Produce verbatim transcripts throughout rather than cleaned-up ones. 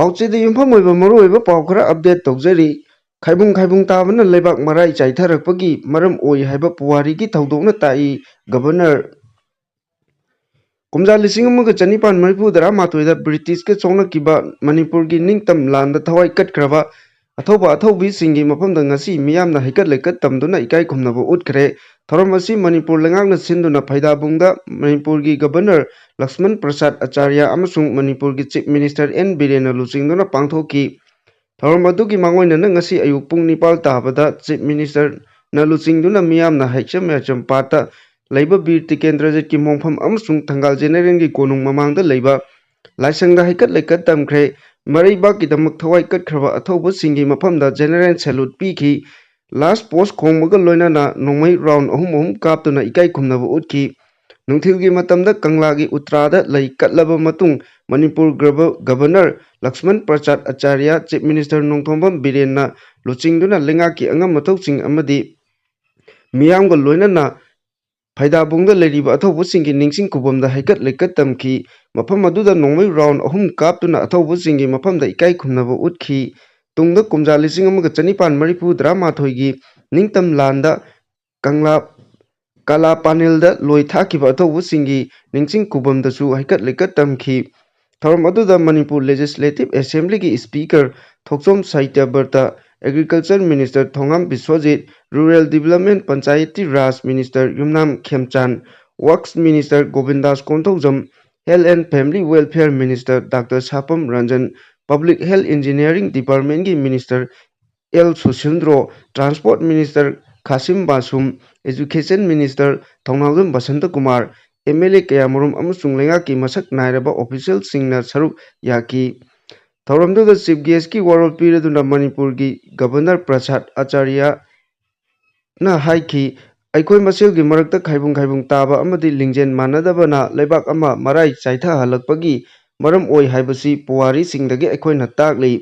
ꯄꯥꯎꯆꯦꯗ ꯌꯨꯝꯐꯝ ꯑꯣꯏꯕ ꯃꯔꯨꯑꯣꯏꯕ ꯄꯥꯎ ꯈꯔ update ꯇꯧꯖꯔꯤ꯫ ꯈꯥꯏꯕꯨꯡ ꯈꯥꯏꯕꯨꯡ ꯇꯥꯕꯅ ꯂꯩꯕꯥꯛ ꯃꯔꯥꯏ ꯆꯥꯏꯊꯔꯛꯄꯒꯤ ꯃꯔꯝ ꯑꯣꯏ ꯍꯥꯏꯕ ꯄꯨꯋꯥꯔꯤꯒꯤ ꯊꯧꯗꯣꯛꯅ ꯇꯥꯛꯏ꯫ ꯒꯕꯔꯅꯔ ꯀꯨꯝꯖꯥ ꯂꯤꯁꯤꯡ ꯑꯃꯒ ꯆꯅꯤꯄꯥꯟ ꯃꯔꯤꯐꯨ ꯇꯔꯥꯃꯥꯊꯣꯏꯗ ꯕ꯭ꯔꯤꯇꯤꯁꯀ ꯁꯣꯛꯅꯈꯤꯕ ꯃꯅꯤꯄꯨꯔꯒꯤ ꯅꯤꯡꯇꯝ ꯂꯥꯟꯗ ꯊꯋꯥꯏ ꯀꯠꯈ꯭ꯔꯕ ꯑꯊꯧꯕ ꯑꯊꯧꯕꯤꯁꯤꯡꯒꯤ ꯃꯐꯝꯗ ꯉꯁꯤ ꯃꯤꯌꯥꯝꯅ ꯍꯩꯀꯠ ꯂꯩꯀꯠ ꯇꯝꯗꯨꯅ ꯏꯀꯥꯏ ꯈꯨꯝꯅꯕ ꯎꯠꯈ꯭ꯔꯦ꯫ ꯊꯧꯔꯝ ꯑꯁꯤ ꯃꯅꯤꯄꯨꯔ ꯂꯩꯉꯥꯛꯅ ꯁꯤꯟꯗꯨꯅ ꯐꯩꯗꯥꯕꯨꯡꯗ ꯃꯅꯤꯄꯨꯔꯒꯤ ꯒꯕꯔꯅꯔ ꯂꯛꯁꯃꯟ ꯄ꯭ꯔꯁꯥꯗ ꯑꯆꯥꯔꯌ ꯑꯃꯁꯨꯡ ꯃꯅꯤꯄꯨꯔꯒꯤ ꯆꯤꯐ ꯃꯤꯅꯤꯁꯇꯔ ꯑꯦꯟ ꯕꯤꯔꯦꯟꯅ ꯂꯨꯆꯤꯡꯗꯨꯅ ꯄꯥꯡꯊꯣꯛꯈꯤ꯫ ꯊꯧꯔꯝ ꯑꯗꯨꯒꯤ ꯃꯥꯡꯑꯣꯏꯅꯅ ꯉꯁꯤ ꯑꯌꯨꯛ ꯄꯨꯡ ꯅꯤꯄꯥꯜ ꯇꯥꯕꯗ ꯆꯤꯐ ꯃꯤꯅꯤꯁꯇꯔꯅ ꯂꯨꯆꯤꯡꯗꯨꯅ ꯃꯤꯌꯥꯝꯅ ꯍꯩꯆꯝ ꯌꯥꯏꯆꯝ ꯄꯥꯠꯇ ꯂꯩꯕ ꯕꯤꯔ ꯇꯤꯀꯦꯟꯗ꯭ꯔꯖꯤꯠꯀꯤ ꯃꯣꯡꯐꯝ ꯑꯃꯁꯨꯡ ꯊꯪꯒꯥꯜ ꯖꯦꯅꯦꯔꯦꯜꯒꯤ ꯀꯣꯅꯨꯡ ꯃꯃꯥꯡꯗ ꯂꯩꯕ ꯂꯥꯏꯁꯪꯗ ꯍꯩꯀꯠ ꯂꯩꯀꯠ ꯇꯝꯈ꯭ꯔꯦ꯫ ꯃꯔꯩꯕꯥꯛꯀꯤꯗꯃꯛ ꯊꯋꯥꯏ ꯀꯠꯈ꯭ꯔꯕ ꯑꯊꯧꯕꯁꯤꯡꯒꯤ ꯃꯐꯝꯗ ꯖꯦꯅꯦꯔꯦꯜ ꯁꯦꯂꯨꯠ ꯄꯤꯈꯤ꯫ ꯂꯥꯁ ꯄꯣꯁ ꯈꯣꯡꯕꯒ ꯂꯣꯏꯅꯅ ꯅꯣꯡꯃꯩ ꯔꯥꯎꯟ ꯑꯍꯨꯝ ꯑꯍꯨꯝ ꯀꯥꯞꯇꯨꯅ ꯏꯀꯥꯏ ꯈꯨꯝꯅꯕ ꯎꯠꯈꯤ꯫ ꯅꯨꯡꯊꯤꯜꯒꯤ ꯃꯇꯝꯗ ꯀꯪꯂꯥꯒꯤ ꯎꯇ꯭ꯔꯥꯗ ꯂꯩ ꯀꯠꯂꯕ ꯃꯇꯨꯡ Manipur gov-, governor Laxman Prasad Acharya, chief minister Nongthombam ꯕꯤꯔꯦꯟꯅ ꯂꯨꯆꯤꯡꯗꯨꯅ ꯂꯩꯉꯥꯛꯀꯤ ꯑꯉꯝ ꯑꯊꯧꯁꯤꯡ ꯑꯃꯗꯤ ꯃꯤꯌꯥꯝꯒ ꯂꯣꯏꯅꯅ ꯐꯩꯗꯥꯕꯨꯡꯗ ꯂꯩꯔꯤꯕ ꯑꯊꯧꯕꯁꯤꯡꯒꯤ ꯅꯤꯡꯁꯤꯡ ꯈꯨꯕꯝꯗ ꯍꯩꯀꯠ ꯂꯩꯀꯠ ꯇꯝꯈꯤ꯫ ꯃꯐꯝ ꯑꯗꯨꯗ ꯅꯣꯡꯃꯩ ꯔꯥꯎꯟ ꯑꯍꯨꯝ ꯀꯥꯞꯇꯨꯅ ꯑꯊꯧꯕꯁꯤꯡꯒꯤ ꯃꯐꯝꯗ ꯏꯀꯥꯏ ꯈꯨꯝꯅꯕ ꯎꯠꯈꯤ꯫ ꯇꯨꯡꯗ ꯀꯨꯝꯖꯥ ꯂꯤꯁꯤꯡ ꯑꯃꯒ ꯆꯅꯤꯄꯥꯟ ꯃꯔꯤꯐꯨ ꯇꯔꯥꯃꯥꯊꯣꯏꯒꯤ ꯅꯤꯡꯇꯝ ꯂꯥꯟꯗ ꯀꯪꯂꯥ, ꯀꯂꯥ ꯄꯥꯅꯦꯜꯗ ꯂꯣꯏ ꯊꯥꯈꯤꯕ ꯑꯊꯧꯕꯁꯤꯡꯒꯤ ꯅꯤꯡꯁꯤꯡ ꯈꯨꯕꯝꯗꯁꯨ ꯍꯩꯀꯠ ꯂꯩꯀꯠ ꯇꯝꯈꯤ꯫ ꯊꯧꯔꯝ ꯑꯗꯨꯗ ꯃꯅꯤꯄꯨꯔ ꯂꯦꯖꯤꯁꯂꯦꯇꯤꯚ ꯑꯦꯁꯦꯝꯕ꯭ꯂꯤꯒꯤ speaker Thokchom Satyabrata, agriculture minister Thongam Biswajit, rural development Panchayati Raj minister Yumnam Khemchand, works minister Govindas Konthoujam, health and family welfare minister doctor Sapam Ranjan, public health engineering ꯗꯤꯄꯥꯔꯠꯃꯦꯟꯠꯀꯤ minister L Susindro, transport minister Khashim Vashum, education minister Thounaojam Basanta Kumar, M L A ꯀꯌꯥꯃꯔꯨꯝ ꯑꯃꯁꯨꯡ ꯂꯩꯉꯥꯛꯀꯤ ꯃꯁꯛ ꯅꯥꯏꯔꯕ ꯑꯣꯐꯤꯁꯤꯌꯦꯜꯁꯤꯡꯅ ꯁꯔꯨꯛ ꯌꯥꯈꯤ꯫ ꯊꯧꯔꯝꯗꯨꯗ ꯆꯤꯐ ꯒꯦꯁꯀꯤ ꯋꯥꯔꯣꯜ ꯄꯤꯔꯗꯨꯅ ꯃꯅꯤꯄꯨꯔꯒꯤ ꯒꯕꯔꯅꯔ ꯄ꯭ꯔꯁꯥꯗ ꯑꯆꯥꯔꯌꯅ ꯍꯥꯏꯈꯤ, ꯑꯩꯈꯣꯏ ꯃꯁꯦꯜꯒꯤ ꯃꯔꯛꯇ ꯈꯥꯏꯕꯨꯡ ꯈꯥꯏꯕꯨꯡ ꯇꯥꯕ ꯑꯃꯗꯤ ꯂꯤꯡꯖꯦꯜ ꯃꯥꯟꯅꯗꯕꯅ ꯂꯩꯕꯥꯛ ꯑꯃ ꯃꯔꯥꯏ ꯆꯥꯏꯊꯍꯜꯂꯛꯄꯒꯤ ꯃꯔꯝ ꯑꯣꯏ ꯍꯥꯏꯕꯁꯤ ꯄꯨꯋꯥꯔꯤꯁꯤꯡꯗꯒꯤ ꯑꯩꯈꯣꯏꯅ ꯇꯥꯛꯂꯤ꯫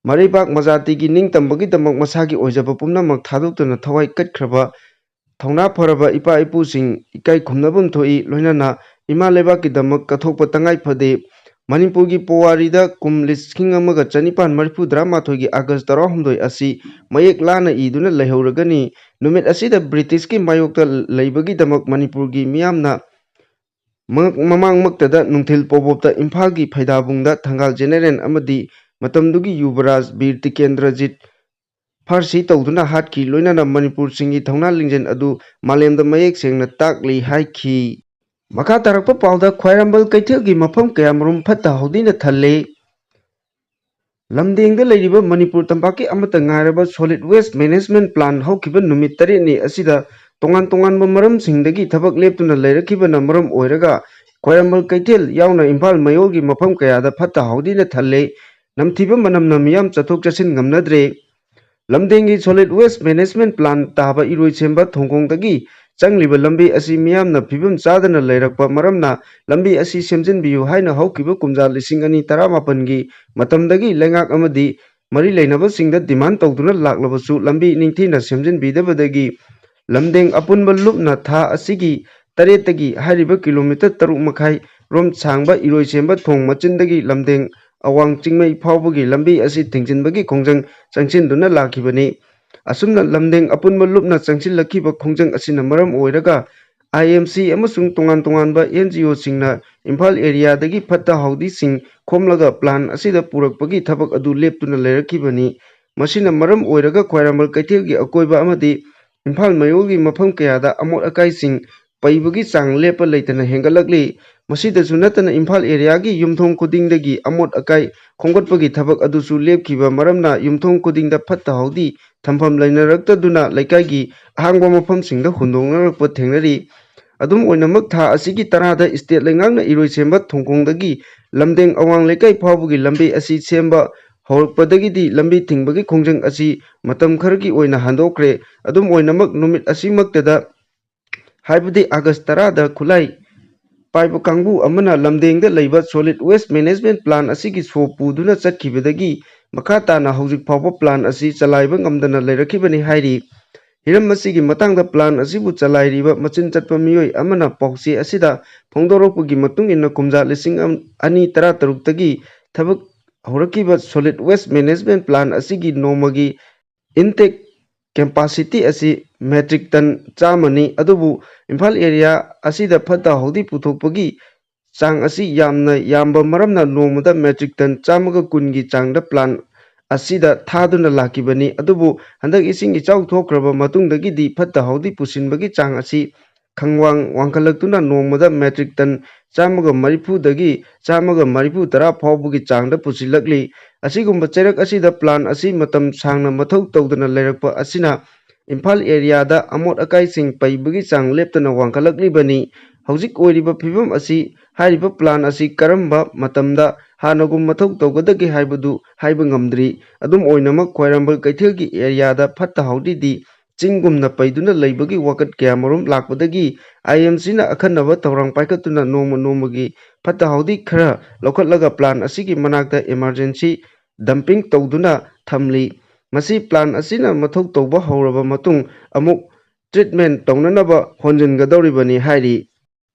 ꯃꯔꯩꯕꯥꯛ ꯃꯖꯥꯇꯤꯒꯤ ꯅꯤꯡꯇꯝꯕꯒꯤꯗꯃꯛ ꯃꯁꯥꯒꯤ ꯑꯣꯏꯖꯕ ꯄꯨꯝꯅꯃꯛ ꯊꯥꯗꯣꯛꯇꯨꯅ ꯊꯋꯥꯏ ꯀꯠꯈ꯭ꯔꯕ ꯊꯧꯅꯥ ꯐꯔꯕ ꯏꯄꯥ ꯏꯄꯨꯁꯤꯡ ꯏꯀꯥꯏ ꯈꯨꯝꯅꯐꯝ ꯊꯣꯛꯏ, ꯂꯣꯏꯅꯅ ꯏꯃꯥ ꯂꯩꯕꯥꯛꯀꯤꯗꯃꯛ ꯀꯠꯊꯣꯛꯄ ꯇꯉꯥꯏ ꯐꯗꯦ꯫ ꯃꯅꯤꯄꯨꯔꯒꯤ ꯄꯨꯋꯥꯔꯤꯗ ꯀꯨꯝ ꯂꯤꯁꯤꯡ ꯑꯃꯒ ꯆꯅꯤꯄꯥꯟ ꯃꯔꯤꯐꯨ ꯇꯔꯥꯃꯥꯊꯣꯏꯒꯤ ꯑꯥꯒꯁ ꯇꯔꯥꯍꯨꯝꯗꯣꯏ ꯑꯁꯤ ꯃꯌꯦꯛ ꯂꯥꯅ ꯏꯗꯨꯅ ꯂꯩꯍꯧꯔꯒꯅꯤ꯫ ꯅꯨꯃꯤꯠ ꯑꯁꯤꯗ ꯕ꯭ꯔꯤꯇꯤꯁꯀꯤ ꯃꯥꯌꯣꯛꯇ ꯂꯩꯕꯒꯤꯗꯃꯛ ꯃꯅꯤꯄꯨꯔꯒꯤ ꯃꯤꯌꯥꯝꯅ ꯃꯉꯛ-, ꯃꯃꯥꯡꯃꯛꯇꯗ ꯅꯨꯡꯊꯤꯜ ꯄꯣꯕꯣꯞꯇ ꯏꯝꯐꯥꯜꯒꯤ ꯐꯩꯗꯥꯕꯨꯡꯗ ꯊꯪꯒꯥꯜ ꯖꯦꯅꯦꯔꯦꯜ ꯑꯃꯗꯤ ꯃꯇꯝꯗꯨꯒꯤ ꯌꯨꯕꯔꯥꯖ ꯕꯤꯔ ꯇꯤꯀꯦꯟꯗ꯭ꯔꯖꯤꯠ ꯐꯥꯔꯁꯤ ꯇꯧꯗꯨꯅ ꯍꯥꯠꯈꯤ, ꯂꯣꯏꯅꯅ ꯃꯅꯤꯄꯨꯔꯁꯤꯡꯒꯤ ꯊꯧꯅꯥ ꯂꯤꯡꯖꯦꯜ ꯑꯗꯨ ꯃꯥꯂꯦꯝꯗ ꯃꯌꯦꯛ ꯁꯦꯡꯅ ꯇꯥꯛꯂꯤ ꯍꯥꯏꯈꯤ꯫ ꯃꯈꯥ ꯇꯥꯔꯛꯄ ꯄꯥꯎꯗ ꯈ꯭ꯋꯥꯏꯔꯝꯕꯟ ꯀꯩꯊꯦꯜꯒꯤ ꯃꯐꯝ ꯀꯌꯥꯃꯔꯨꯝ ꯐꯠꯇ ꯍꯥꯎꯗꯤꯅ ꯊꯜꯂꯦ꯫ ꯂꯝꯗꯦꯡꯗ ꯂꯩꯔꯤꯕ ꯃꯅꯤꯄꯨꯔ ꯇꯝꯄꯥꯛꯀꯤ ꯑꯃꯠꯇ ꯉꯥꯏꯔꯕ solid waste management plant ꯍꯧꯈꯤꯕ ꯅꯨꯃꯤꯠ ꯇꯔꯦꯠꯅꯤ ꯑꯁꯤꯗ ꯇꯣꯉꯥꯟ ꯇꯣꯉꯥꯟꯕ ꯃꯔꯝꯁꯤꯡꯗꯒꯤ ꯊꯕꯛ ꯂꯦꯞꯇꯨꯅ ꯂꯩꯔꯛꯈꯤꯕꯅ ꯃꯔꯝ ꯑꯣꯏꯔꯒ ꯈ꯭ꯋꯥꯏꯔꯝꯕꯟ ꯀꯩꯊꯦꯜ ꯌꯥꯎꯅ ꯏꯝꯐꯥꯜ ꯃꯌꯣꯜꯒꯤ ꯃꯐꯝ ꯀꯌꯥꯗ ꯐꯠꯇ ꯍꯥꯎꯗꯤꯅ ꯊꯜꯂꯦ꯫ ꯅꯝꯊꯤꯕ ꯃꯅꯝꯅ ꯃꯤꯌꯥꯝ ꯆꯠꯊꯣꯛ ꯆꯠꯁꯤꯟ ꯉꯝꯅꯗ꯭ꯔꯦ꯫ ꯂꯝꯗꯦꯡꯒꯤ solid waste management plant ꯇꯥꯕ ꯏꯔꯣꯏꯁꯦꯝꯕ ꯊꯣꯡꯈꯣꯡꯗꯒꯤ ꯆꯪꯂꯤꯕ ꯂꯝꯕꯤ ꯑꯁꯤ ꯃꯤꯌꯥꯝꯅ ꯐꯤꯕꯝ ꯆꯥꯗꯅ ꯂꯩꯔꯛꯄ ꯃꯔꯝꯅ ꯂꯝꯕꯤ ꯑꯁꯤ ꯁꯦꯝꯖꯤꯟꯕꯤꯌꯨ ꯍꯥꯏꯅ ꯍꯧꯈꯤꯕ ꯀꯨꯝꯖꯥ ꯂꯤꯁꯤꯡ ꯑꯅꯤ ꯇꯔꯥꯃꯥꯄꯟꯒꯤ ꯃꯇꯝꯗꯒꯤ ꯂꯩꯉꯥꯛ ꯑꯃꯗꯤ ꯃꯔꯤ ꯂꯩꯅꯕꯁꯤꯡꯗ demand ꯇꯧꯗꯨꯅ ꯂꯥꯛꯂꯕꯁꯨ ꯂꯝꯕꯤ ꯅꯤꯡꯊꯤꯅ ꯁꯦꯝꯖꯤꯟꯕꯤꯗꯕꯗꯒꯤ ꯂꯝꯗꯦꯡ ꯑꯄꯨꯟꯕ ꯂꯨꯞꯅ ꯊꯥ ꯑꯁꯤꯒꯤ ꯇꯔꯦꯠꯇꯒꯤ ꯍꯥꯏꯔꯤꯕ ꯀꯤꯂꯣꯃꯤꯇꯔ ꯇꯔꯨꯛ ꯃꯈꯥꯏ ꯔꯣꯝ ꯁꯥꯡꯕ ꯏꯔꯣꯏꯁꯦꯝꯕ ꯊꯣꯡ ꯃꯆꯤꯟꯗꯒꯤ ꯂꯝꯗꯦꯡ ꯑꯋꯥꯡ ꯆꯤꯡꯃꯩ ꯐꯥꯎꯕꯒꯤ ꯂꯝꯕꯤ ꯑꯁꯤ ꯊꯤꯡꯖꯤꯟꯕꯒꯤ ꯈꯣꯡꯖꯪ ꯆꯪꯁꯤꯟꯗꯨꯅ ꯂꯥꯛꯈꯤꯕꯅꯤ꯫ ꯑꯁꯨꯝꯅ ꯂꯝꯗꯦꯡ ꯑꯄꯨꯟꯕ ꯂꯨꯞꯅ ꯆꯪꯁꯤꯜꯂꯛꯈꯤꯕ ꯈꯣꯡꯖꯪ ꯑꯁꯤꯅ ꯃꯔꯝ ꯑꯣꯏꯔꯒ I M C ꯑꯃꯁꯨꯡ ꯇꯣꯉꯥꯟ ꯇꯣꯉꯥꯟꯕ N G Oꯁꯤꯡꯅ ꯏꯝꯐꯥꯜ areaꯗꯒꯤ ꯐꯠꯇ ꯍꯥꯎꯗꯤꯁꯤꯡ ꯈꯣꯝꯂꯒ plant ꯑꯁꯤꯗ ꯄꯨꯔꯛꯄꯒꯤ ꯊꯕꯛ ꯑꯗꯨ ꯂꯦꯞꯇꯨꯅ ꯂꯩꯔꯛꯈꯤꯕꯅꯤ꯫ ꯃꯁꯤꯅ ꯃꯔꯝ ꯑꯣꯏꯔꯒ ꯈ꯭ꯋꯥꯏꯔꯝꯕꯟ ꯀꯩꯊꯦꯜꯒꯤ ꯑꯀꯣꯏꯕ ꯑꯃꯗꯤ ꯏꯝꯐꯥꯜ ꯃꯌꯣꯜꯒꯤ ꯃꯐꯝ ꯀꯌꯥꯗ ꯑꯃꯣꯠ ꯑꯀꯥꯏꯁꯤꯡ ꯄꯩꯕꯒꯤ ꯆꯥꯡ ꯂꯦꯞꯄ ꯂꯩꯇꯅ ꯍꯦꯟꯒꯠꯂꯛꯂꯤ꯫ ꯃꯁꯤꯗꯁꯨ ꯅꯠꯇꯅ ꯏꯝꯐꯥꯜ areaꯒꯤ ꯌꯨꯝꯊꯣꯡ ꯈꯨꯗꯤꯡꯗꯒꯤ ꯑꯃꯣꯠ ꯑꯀꯥꯏ ꯈꯣꯝꯒꯠꯄꯒꯤ ꯊꯕꯛ ꯑꯗꯨꯁꯨ ꯂꯦꯞꯈꯤꯕ ꯃꯔꯝꯅ ꯌꯨꯝꯊꯣꯡ ꯈꯨꯗꯤꯡꯗ ꯐꯠꯇ ꯍꯥꯎꯗꯤ ꯊꯝꯐꯝ ꯂꯩꯅꯔꯛꯇꯗꯨꯅ ꯂꯩꯀꯥꯏꯒꯤ ꯑꯍꯥꯡꯕ ꯃꯐꯝꯁꯤꯡꯗ ꯍꯨꯟꯗꯣꯛꯅꯔꯛꯄ ꯊꯦꯡꯅꯔꯤ꯫ ꯑꯗꯨꯝ ꯑꯣꯏꯅꯃꯛ, ꯊꯥ ꯑꯁꯤꯒꯤ ꯇꯔꯥꯗ state ꯂꯩꯉꯥꯛꯅ ꯏꯔꯣꯏꯁꯦꯝꯕ ꯊꯣꯡꯈꯣꯡꯗꯒꯤ ꯂꯝꯗꯦꯡ ꯑꯋꯥꯡ ꯂꯩꯀꯥꯏ ꯐꯥꯎꯕꯒꯤ ꯂꯝꯕꯤ ꯑꯁꯤ ꯁꯦꯝꯕ ꯍꯧꯔꯛꯄꯗꯒꯤꯗꯤ ꯂꯝꯕꯤ ꯊꯤꯡꯕꯒꯤ ꯈꯣꯡꯖꯪ ꯑꯁꯤ ꯃꯇꯝ ꯈꯔꯒꯤ ꯑꯣꯏꯅ ꯍꯟꯗꯣꯛꯈ꯭ꯔꯦ꯫ ꯑꯗꯨꯝ ꯑꯣꯏꯅꯃꯛ, ꯅꯨꯃꯤꯠ ꯑꯁꯤꯃꯛꯇꯗ ꯍꯥꯏꯕꯗꯤ ꯑꯥꯒꯁ ꯇꯔꯥꯗ ꯈꯨꯠꯂꯥꯏ ꯄꯥꯏꯕ ꯀꯥꯡꯕꯨ ꯑꯃꯅ ꯂꯝꯗꯦꯡꯗ ꯂꯩꯕ solid waste management plant ꯑꯁꯤꯒꯤ ꯁꯣ ꯄꯨꯗꯨꯅ ꯆꯠꯈꯤꯕꯗꯒꯤ ꯃꯈꯥ ꯇꯥꯅ ꯍꯧꯖꯤꯛ ꯐꯥꯎꯕ plant ꯑꯁꯤ ꯆꯂꯥꯏꯕ ꯉꯝꯗꯅ ꯂꯩꯔꯛꯈꯤꯕꯅꯤ ꯍꯥꯏꯔꯤ꯫ ꯍꯤꯔꯝ ꯑꯁꯤꯒꯤ ꯃꯇꯥꯡꯗ plan ꯑꯁꯤꯕꯨ ꯆꯂꯥꯏꯔꯤꯕ ꯃꯆꯤꯟ ꯆꯠꯄ ꯃꯤꯑꯣꯏ ꯑꯃꯅ ꯄꯥꯎꯆꯦ ꯑꯁꯤꯗ ꯐꯣꯡꯗꯣꯔꯛꯄꯒꯤ ꯃꯇꯨꯡ ꯏꯟꯅ, ꯀꯨꯝꯖꯥ ꯂꯤꯁꯤꯡ ꯑꯅꯤ ꯇꯔꯥꯇꯔꯨꯛꯇꯒꯤ ꯊꯕꯛ ꯍꯧꯔꯛꯈꯤꯕ solid waste management plan ꯑꯁꯤꯒꯤ ꯅꯣꯡꯃꯒꯤ intake capacity ꯑꯁꯤ metric ton ꯆꯥꯝꯃꯅꯤ꯫ ꯑꯗꯨꯕꯨ ꯏꯝꯐꯥꯜ area ꯑꯁꯤꯗ ꯐꯠꯇ ꯍꯥꯎꯗꯤ ꯄꯨꯊꯣꯛꯄꯒꯤ ꯆꯥꯡ ꯑꯁꯤ ꯌꯥꯝꯅ ꯌꯥꯝꯕ ꯃꯔꯝꯅ ꯅꯣꯡꯃꯗ metric ton ꯆꯥꯝꯃꯒ ꯀꯨꯟꯒꯤ ꯆꯥꯡꯗ plan ꯑꯁꯤꯗ ꯊꯥꯗꯨꯅ ꯂꯥꯛꯈꯤꯕꯅꯤ꯫ ꯑꯗꯨꯕꯨ ꯍꯟꯗꯛ ꯏꯁꯤꯡ ꯏꯆꯥꯎ ꯊꯣꯛꯈ꯭ꯔꯕ ꯃꯇꯨꯡꯗꯒꯤꯗꯤ ꯐꯠꯇ ꯍꯥꯎꯗꯤ ꯄꯨꯁꯤꯟꯕꯒꯤ ꯆꯥꯡ ꯑꯁꯤ ꯈꯪꯋꯥꯡ ꯋꯥꯡꯈꯠꯂꯛꯇꯨꯅ ꯅꯣꯡꯃꯗ metric ton ꯆꯥꯝꯃꯒ ꯃꯔꯤꯐꯨꯗꯒꯤ ꯆꯥꯝꯃꯒ ꯃꯔꯤꯐꯨ ꯇꯔꯥ ꯐꯥꯎꯕꯒꯤ ꯆꯥꯡꯗ ꯄꯨꯁꯤꯜꯂꯛꯂꯤ꯫ ꯑꯁꯤꯒꯨꯝꯕ ꯆꯩꯔꯛ ꯑꯁꯤꯗ plan ꯑꯁꯤ ꯃꯇꯝ ꯁꯥꯡꯅ ꯃꯊꯧ ꯇꯧꯗꯅ ꯂꯩꯔꯛꯄ ꯑꯁꯤꯅ ꯏꯝꯐꯥꯜ area ꯗ ꯑꯃꯣꯠ ꯑꯀꯥꯏꯁꯤꯡ ꯄꯩꯕꯒꯤ ꯆꯥꯡ ꯂꯦꯞꯇꯅ ꯋꯥꯡꯈꯠꯂꯛꯂꯤꯕꯅꯤ꯫ ꯍꯧꯖꯤꯛ ꯑꯣꯏꯔꯤꯕ ꯐꯤꯕꯝ ꯑꯁꯤ, ꯍꯥꯏꯔꯤꯕ plan ꯑꯁꯤ ꯀꯔꯝꯕ ꯃꯇꯝꯗ ꯍꯥꯟꯅꯒꯨꯝ ꯃꯊꯧ ꯇꯧꯒꯗꯒꯦ ꯍꯥꯏꯕꯗꯨ ꯍꯥꯏꯕ ꯉꯝꯗ꯭ꯔꯤ꯫ ꯑꯗꯨꯝ ꯑꯣꯏꯅꯃꯛ, ꯈ꯭ꯋꯥꯏꯔꯝꯕꯟ ꯀꯩꯊꯦꯜꯒꯤ area ꯗ ꯐꯠꯇ ꯍꯥꯎꯗꯤꯗꯤ ꯆꯤꯡꯒꯨꯝꯅ ꯄꯩꯗꯨꯅ ꯂꯩꯕꯒꯤ ꯋꯥꯀꯠ ꯀꯌꯥꯃꯔꯨꯝ ꯂꯥꯛꯄꯗꯒꯤ I M C ꯅ ꯑꯈꯟꯅꯕ ꯊꯧꯔꯥꯡ ꯄꯥꯏꯈꯠꯇꯨꯅ ꯅꯣꯡꯃ ꯅꯣꯡꯃꯒꯤ ꯐꯠꯇ ꯍꯥꯎꯗꯤ ꯈꯔ ꯂꯧꯈꯠꯂꯒ plan ꯑꯁꯤꯒꯤ ꯃꯅꯥꯛꯇ emergency dumping ꯇꯧꯗꯨꯅ ꯊꯝꯂꯤ꯫ ꯃꯁꯤ plan ꯑꯁꯤꯅ ꯃꯊꯧ ꯇꯧꯕ ꯍꯧꯔꯕ ꯃꯇꯨꯡ ꯑꯃꯨꯛ treatment ꯇꯧꯅꯅꯕ ꯍꯣꯟꯖꯤꯟꯒꯗꯧꯔꯤꯕꯅꯤ ꯍꯥꯏꯔꯤ꯫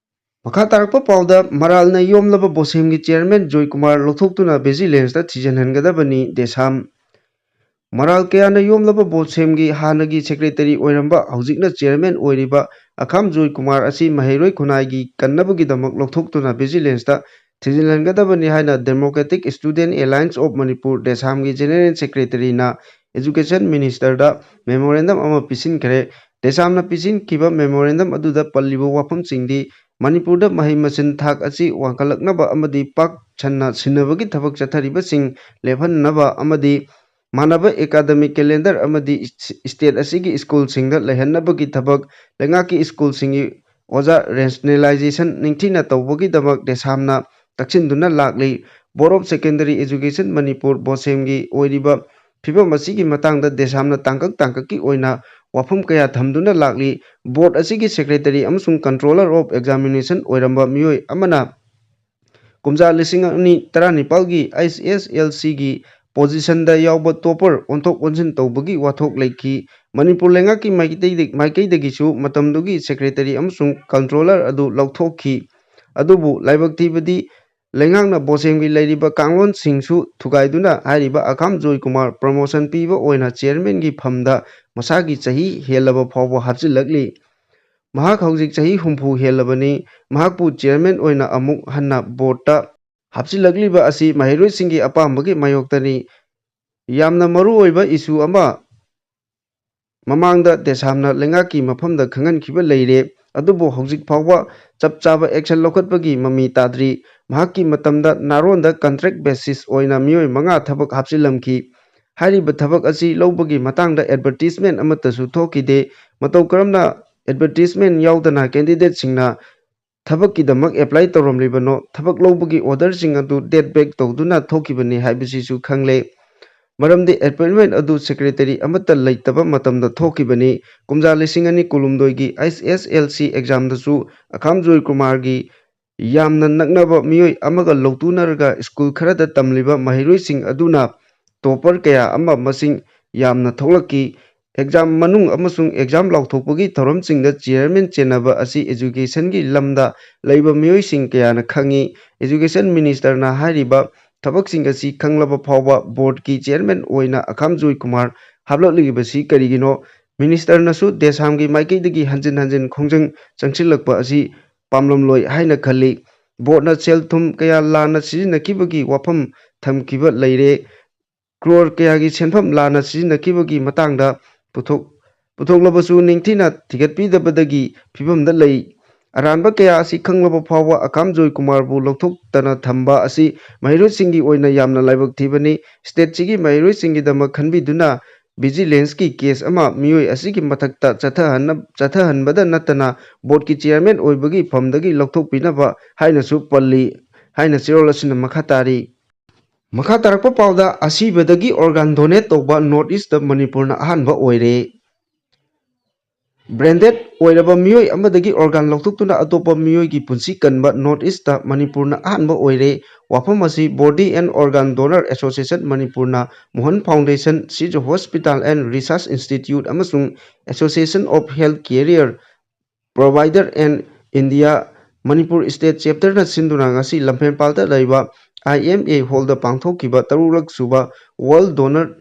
ꯃꯈꯥ ꯇꯥꯔꯛꯄ ꯄꯥꯎꯗ, ꯃꯔꯥꯜꯅ ꯌꯣꯝꯂꯕ ꯕꯣꯁꯦꯝꯒꯤ chairman ꯖꯣꯏꯀꯨꯃꯥꯔ ꯂꯧꯊꯣꯛꯇꯨꯅ vigilance ꯇ ꯊꯤꯖꯤꯟꯍꯟꯒꯗꯕꯅꯤ, ꯗꯦꯁꯥꯝ꯫ ꯃꯔꯥꯜ ꯀꯌꯥꯅ ꯌꯣꯝꯂꯕ ꯕꯣꯁꯦꯝꯒꯤ ꯍꯥꯟꯅꯒꯤ secretary ꯑꯣꯏꯔꯝꯕ, ꯍꯧꯖꯤꯛꯅ chairman ꯑꯣꯏꯔꯤꯕ ꯑꯈꯥꯝ ꯖꯣꯏꯀꯨꯃꯥꯔ ꯑꯁꯤ ꯃꯍꯩꯔꯣꯏ ꯈꯨꯟꯅꯥꯏꯒꯤ ꯀꯟꯅꯕꯒꯤꯗꯃꯛ ꯂꯧꯊꯣꯛꯇꯨꯅ vigilance ꯇ ꯊꯤꯖꯤꯜꯍꯟꯒꯗꯕꯅꯤ ꯍꯥꯏꯅ Democratic Student Alliance of Manipur, ꯗꯦꯁꯥꯝꯒꯤ general secretary ꯅ education minister ꯗ memorandum ꯑꯃ ꯄꯤꯁꯤꯟꯈ꯭ꯔꯦ꯫ ꯗꯦꯁꯥꯝꯅ ꯄꯤꯁꯤꯟꯈꯤꯕ memorandum ꯑꯗꯨꯗ ꯄꯜꯂꯤꯕ ꯋꯥꯐꯝꯁꯤꯡꯗꯤ ꯃꯅꯤꯄꯨꯔꯗ ꯃꯍꯩ ꯃꯁꯤꯡ ꯊꯥꯛ ꯑꯁꯤ ꯋꯥꯡꯈꯠꯂꯛꯅꯕ ꯑꯃꯗꯤ ꯄꯥꯛ ꯁꯟꯅ ꯁꯤꯟꯅꯕꯒꯤ ꯊꯕꯛ ꯆꯠꯊꯔꯤꯕꯁꯤꯡ ꯂꯦꯞꯍꯟꯅꯕ ꯑꯃꯗꯤ ꯃꯥꯟꯅꯕ academic calendar ꯑꯃꯗꯤ state ꯑꯁꯤꯒꯤ school ꯁꯤꯡꯗ ꯂꯩꯍꯟꯅꯕꯒꯤ ꯊꯕꯛ ꯂꯩꯉꯥꯛꯀꯤ school ꯁꯤꯡꯒꯤ ꯑꯣꯖꯥ rationalization ꯅꯤꯡꯊꯤꯅ ꯇꯧꯕꯒꯤꯗꯃꯛ ꯗꯦꯁꯥꯝꯅ ꯇꯛꯁꯤꯟꯗꯨꯅ ꯂꯥꯛꯂꯤ꯫ Board of Secondary Education Manipur, ꯕꯣꯁꯦꯝꯒꯤ ꯑꯣꯏꯔꯤꯕ ꯐꯤꯕꯝ ꯑꯁꯤꯒꯤ ꯃꯇꯥꯡꯗ ꯗꯦꯁꯥꯝꯅ ꯇꯥꯡꯀꯛ ꯇꯥꯡꯀꯛꯀꯤ ꯑꯣꯏꯅ ꯋꯥꯐꯝ ꯀꯌꯥ ꯊꯝꯗꯨꯅ ꯂꯥꯛꯂꯤ꯫ Board ꯑꯁꯤꯒꯤ secretary ꯑꯃꯁꯨꯡ controller of examination ꯑꯣꯏꯔꯝꯕ ꯃꯤꯑꯣꯏ ꯑꯃꯅ ꯀꯨꯝꯖꯥ ꯂꯤꯁꯤꯡ ꯑꯅꯤ ꯇꯔꯥꯅꯤꯄꯥꯜꯒꯤ H S L C ꯒꯤ ꯄꯣꯖꯤꯁꯟꯗ ꯌꯥꯎꯕ ꯇꯣꯄꯔ ꯑꯣꯟꯊꯣꯛ ꯑꯣꯟꯁꯤꯟ ꯇꯧꯕꯒꯤ ꯋꯥꯊꯣꯛ ꯂꯩꯈꯤ꯫ ꯃꯅꯤꯄꯨꯔ ꯂꯩꯉꯥꯛꯀꯤ ꯃꯥꯏꯀꯩꯗꯒꯤ, ꯃꯥꯏꯀꯩꯗꯒꯤꯁꯨ ꯃꯇꯝꯗꯨꯒꯤ ꯁꯦꯀ꯭ꯔꯦꯇꯔꯤ ꯑꯃꯁꯨꯡ ꯀꯟꯇ꯭ꯔꯣꯂꯔ ꯑꯗꯨ ꯂꯧꯊꯣꯛꯈꯤ꯫ ꯑꯗꯨꯕꯨ ꯂꯥꯏꯕꯛ ꯊꯤꯕꯗꯤ ꯂꯩꯉꯥꯛꯅ ꯕꯣꯁꯦꯝꯒꯤ ꯂꯩꯔꯤꯕ ꯀꯥꯡꯂꯣꯟꯁꯤꯡꯁꯨ ꯊꯨꯒꯥꯏꯗꯨꯅ ꯍꯥꯏꯔꯤꯕ ꯑꯈꯥꯝ ꯖꯣꯏ ꯀꯨꯃꯥꯔ ꯄ꯭ꯔꯃꯣꯁꯟ ꯄꯤꯕ ꯑꯣꯏꯅ ꯆꯤꯌꯔꯃꯦꯟꯒꯤ ꯐꯝꯗ ꯃꯁꯥꯒꯤ ꯆꯍꯤ ꯍꯦꯜꯂꯕ ꯐꯥꯎꯕ ꯍꯥꯞꯆꯤꯜꯂꯛꯂꯤ꯫ ꯃꯍꯥꯛ ꯍꯧꯖꯤꯛ ꯆꯍꯤ ꯍꯨꯝꯐꯨ ꯍꯦꯜꯂꯕꯅꯤ꯫ ꯃꯍꯥꯛꯄꯨ ꯆꯤꯌꯔꯃꯦꯟ ꯑꯣꯏꯅ ꯑꯃꯨꯛ ꯍꯟꯅ ꯕꯣꯔꯗꯇ ꯍꯥꯞꯆꯤꯜꯂꯛꯂꯤꯕ ꯑꯁꯤ ꯃꯍꯩꯔꯣꯏꯁꯤꯡꯒꯤ ꯑꯄꯥꯝꯕꯒꯤ ꯃꯥꯌꯣꯛꯇꯅꯤ꯫ ꯌꯥꯝꯅ ꯃꯔꯨ ꯑꯣꯏꯕ ꯏꯁꯨ ꯑꯃ ꯃꯃꯥꯡꯗ ꯗꯦꯁꯥꯝꯅ ꯂꯩꯉꯥꯛꯀꯤ ꯃꯐꯝꯗ ꯈꯪꯍꯟꯈꯤꯕ ꯂꯩꯔꯦ, ꯑꯗꯨꯕꯨ ꯍꯧꯖꯤꯛ ꯐꯥꯎꯕ ꯆꯞ ꯆꯥꯕ ꯑꯦꯛꯁꯟ ꯂꯧꯈꯠꯄꯒꯤ ꯃꯃꯤ ꯇꯥꯗ꯭ꯔꯤ꯫ ꯃꯍꯥꯛꯀꯤ ꯃꯇꯝꯗ ꯅꯥꯔꯣꯟꯗ ꯀꯟꯇ꯭ꯔꯦꯛ ꯕꯦꯁꯤꯁ ꯑꯣꯏꯅ ꯃꯤꯑꯣꯏ ꯃꯉꯥ ꯊꯕꯛ ꯍꯥꯞꯆꯤꯜꯂꯝꯈꯤ꯫ ꯍꯥꯏꯔꯤꯕ ꯊꯕꯛ ꯑꯁꯤ ꯂꯧꯕꯒꯤ ꯃꯇꯥꯡꯗ ꯑꯦꯗꯚꯔꯇꯤꯁꯃꯦꯟ ꯑꯃꯠꯇꯁꯨ ꯊꯣꯛꯈꯤꯗꯦ꯫ ꯃꯇꯧ ꯀꯔꯝꯅ ꯑꯦꯗꯚꯔꯇꯤꯁꯃꯦꯟ ꯌꯥꯎꯗꯅ ꯀꯦꯟꯗꯤꯗꯦꯠꯁꯤꯡꯅ ꯊꯕꯛꯀꯤꯗꯃꯛ ꯑꯦꯄ꯭ꯂꯥꯏ ꯇꯧꯔꯝꯂꯤꯕꯅꯣ? ꯊꯕꯛ ꯂꯧꯕꯒꯤ ꯑꯣꯔꯗꯔꯁꯤꯡ ꯑꯗꯨ ꯗꯦꯠ ꯕꯦꯛ ꯇꯧꯗꯨꯅ ꯊꯣꯛꯈꯤꯕꯅꯤ ꯍꯥꯏꯕꯁꯤꯁꯨ ꯈꯪꯂꯦ꯫ ꯃꯔꯝꯗꯤ ꯑꯦꯄꯣꯏꯟꯃꯦꯟ ꯑꯗꯨ ꯁꯦꯀ꯭ꯔꯦꯇꯔꯤ ꯑꯃꯠꯇ ꯂꯩꯇꯕ ꯃꯇꯝꯗ ꯊꯣꯛꯈꯤꯕꯅꯤ꯫ ꯀꯨꯝꯖꯥ ꯂꯤꯁꯤꯡ ꯑꯅꯤ ꯀꯨꯟꯍꯨꯝꯗꯣꯏꯒꯤ ꯑꯩꯆ ꯑꯦꯁ ꯑꯦꯜ ꯁꯤ ꯑꯦꯛꯖꯥꯝꯗꯁꯨ ꯑꯈꯥꯝ ꯖꯣꯏ ꯀꯨꯃꯥꯔꯒꯤ ꯌꯥꯝꯅ ꯅꯛꯅꯕ ꯃꯤꯑꯣꯏ ꯑꯃꯒ ꯂꯧꯇꯨꯅꯔꯒ ꯁ꯭ꯀꯨꯜ ꯈꯔꯗ ꯇꯝꯂꯤꯕ ꯃꯍꯩꯔꯣꯏꯁꯤꯡ ꯑꯗꯨꯅ ꯇꯣꯄꯔ ꯀꯌꯥ ꯑꯃ ꯃꯁꯤꯡ ꯌꯥꯝꯅ ꯊꯣꯛꯂꯛꯈꯤ꯫ ꯑꯦꯛꯖꯥꯝ ꯃꯅꯨꯡ ꯑꯃꯁꯨꯡ ꯑꯦꯛꯖꯥꯝ ꯂꯥꯎꯊꯣꯛꯄꯒꯤ ꯊꯧꯔꯝꯁꯤꯡꯗ ꯆꯤꯌꯔꯃꯦꯟ ꯆꯦꯟꯅꯕ ꯑꯁꯤ ꯑꯦꯖꯨꯀꯦꯁꯟꯒꯤ ꯂꯝꯗ ꯂꯩꯕ ꯃꯤꯑꯣꯏꯁꯤꯡ ꯀꯌꯥꯅ ꯈꯪꯏ꯫ ꯑꯦꯖꯨꯀꯦꯁꯟ ꯃꯤꯅꯤꯁꯇꯔꯅ ꯍꯥꯏꯔꯤꯕ ꯊꯕꯛꯁꯤꯡ ꯑꯁꯤ ꯈꯪꯂꯕ ꯐꯥꯎꯕ ꯕꯣꯔꯗꯀꯤ ꯆꯤꯌꯔꯃꯦꯟ ꯑꯣꯏꯅ ꯑꯈꯥꯝ ꯖꯣꯏ ꯀꯨꯃꯥꯔ ꯍꯥꯞꯂꯛꯂꯤꯕꯁꯤ ꯀꯔꯤꯒꯤꯅꯣ? ꯃꯤꯅꯤꯁꯇꯔꯅꯁꯨ ꯗꯦꯁꯥꯝꯒꯤ ꯃꯥꯏꯀꯩꯗꯒꯤ ꯍꯟꯖꯤꯟ ꯍꯟꯖꯤꯟ ꯈꯣꯡꯖꯪ ꯆꯪꯁꯤꯜꯂꯛꯄ ꯑꯁꯤ ꯄꯥꯝꯂꯝꯂꯣꯏ ꯍꯥꯏꯅ ꯈꯜꯂꯤ꯫ ꯕꯣꯔꯗꯅ ꯁꯦꯜ ꯊꯨꯝ ꯀꯌꯥ ꯂꯥꯟꯅ ꯁꯤꯖꯤꯟꯅꯈꯤꯕꯒꯤ ꯋꯥꯐꯝ ꯊꯝꯈꯤꯕ ꯂꯩꯔꯦ꯫ ꯀ꯭ꯔꯣꯔ ꯀꯌꯥꯒꯤ ꯁꯦꯟꯐꯝ ꯂꯥꯟꯅ ꯁꯤꯖꯤꯟꯅꯈꯤꯕꯒꯤ ꯃꯇꯥꯡꯗ ꯄꯨꯊꯣꯛ-, ꯄꯨꯊꯣꯛꯂꯕꯁꯨ ꯅꯤꯡꯊꯤꯅ ꯊꯤꯒꯠꯄꯤꯗꯕꯗꯒꯤ ꯐꯤꯕꯝꯗ ꯂꯩ꯫ ꯑꯔꯥꯟꯕ ꯀꯌꯥ ꯑꯁꯤ ꯈꯪꯂꯕ ꯐꯥꯎꯕ ꯑꯈꯥꯝ ꯖꯣꯏ ꯀꯨꯃꯥꯔꯕꯨ ꯂꯧꯊꯣꯛꯇꯅ ꯊꯝꯕ ꯑꯁꯤ ꯃꯍꯩꯔꯣꯏꯁꯤꯡꯒꯤ ꯑꯣꯏꯅ ꯌꯥꯝꯅ ꯂꯥꯏꯕꯛ ꯊꯤꯕꯅꯤ꯫ ꯁ꯭ꯇꯦꯠꯁꯤꯒꯤ ꯃꯍꯩꯔꯣꯏꯁꯤꯡꯒꯤꯗꯃꯛ ꯈꯟꯕꯤꯗꯨꯅ ꯚꯤꯖꯤꯂꯦꯟꯁꯀꯤ ꯀꯦꯁ ꯑꯃ ꯃꯤꯑꯣꯏ ꯑꯁꯤꯒꯤ ꯃꯊꯛꯇ ꯆꯠꯊꯍꯟꯅ-, ꯆꯠꯊꯍꯟꯕꯗ ꯅꯠꯇꯅ ꯕꯣꯔꯗꯀꯤ ꯆꯤꯌꯔꯃꯦꯟ ꯑꯣꯏꯕꯒꯤ ꯐꯝꯗꯒꯤ ꯂꯧꯊꯣꯛꯄꯤꯅꯕ ꯍꯥꯏꯅꯁꯨ ꯄꯜꯂꯤ ꯍꯥꯏꯅ ꯆꯦꯔꯣꯜ ꯑꯁꯤꯅ ꯃꯈꯥ ꯇꯥꯔꯤ꯫ ꯃꯈꯥ ꯇꯥꯔꯛꯄ ꯄꯥꯎꯗ, ꯑꯁꯤꯕꯗꯒꯤ ꯑꯣꯔꯒꯥꯟ ꯗꯣꯅꯦꯠ ꯇꯧꯕ ꯅꯣꯔꯠ ꯏꯁꯇ ꯃꯅꯤꯄꯨꯔꯅ ꯑꯍꯥꯟꯕ ꯑꯣꯏꯔꯦ꯫ ꯕ꯭ꯔꯦꯟꯗꯦꯠ ꯑꯣꯏꯔꯕ ꯃꯤꯑꯣꯏ ꯑꯃꯗꯒꯤ ꯑꯣꯔꯒꯥꯟ ꯂꯧꯊꯣꯛꯇꯨꯅ ꯑꯇꯣꯞꯄ ꯃꯤꯑꯣꯏꯒꯤ ꯄꯨꯟꯁꯤ ꯀꯟꯕ ꯅꯣꯔꯠ ꯏꯁꯇ ꯃꯅꯤꯄꯨꯔꯅ ꯑꯍꯥꯟꯕ ꯑꯣꯏꯔꯦ꯫ ꯋꯥꯐꯝ ꯑꯁꯤ Body and Organ Donor Association ꯃꯅꯤꯄꯨꯔꯅ, Mohan Foundation, Sijo Hospital and Research Institute ꯑꯃꯁꯨꯡ Association of Health Career Provider and India Manipur State Chapterꯅ ꯁꯤꯟꯗꯨꯅ ꯉꯁꯤ ꯂꯝꯐꯦꯜꯄꯥꯠꯇ ꯂꯩꯕ I M A Hallꯗ ꯄꯥꯡꯊꯣꯛꯈꯤꯕ ꯇꯔꯨꯛꯂꯛ ꯁꯨꯕ World Donor,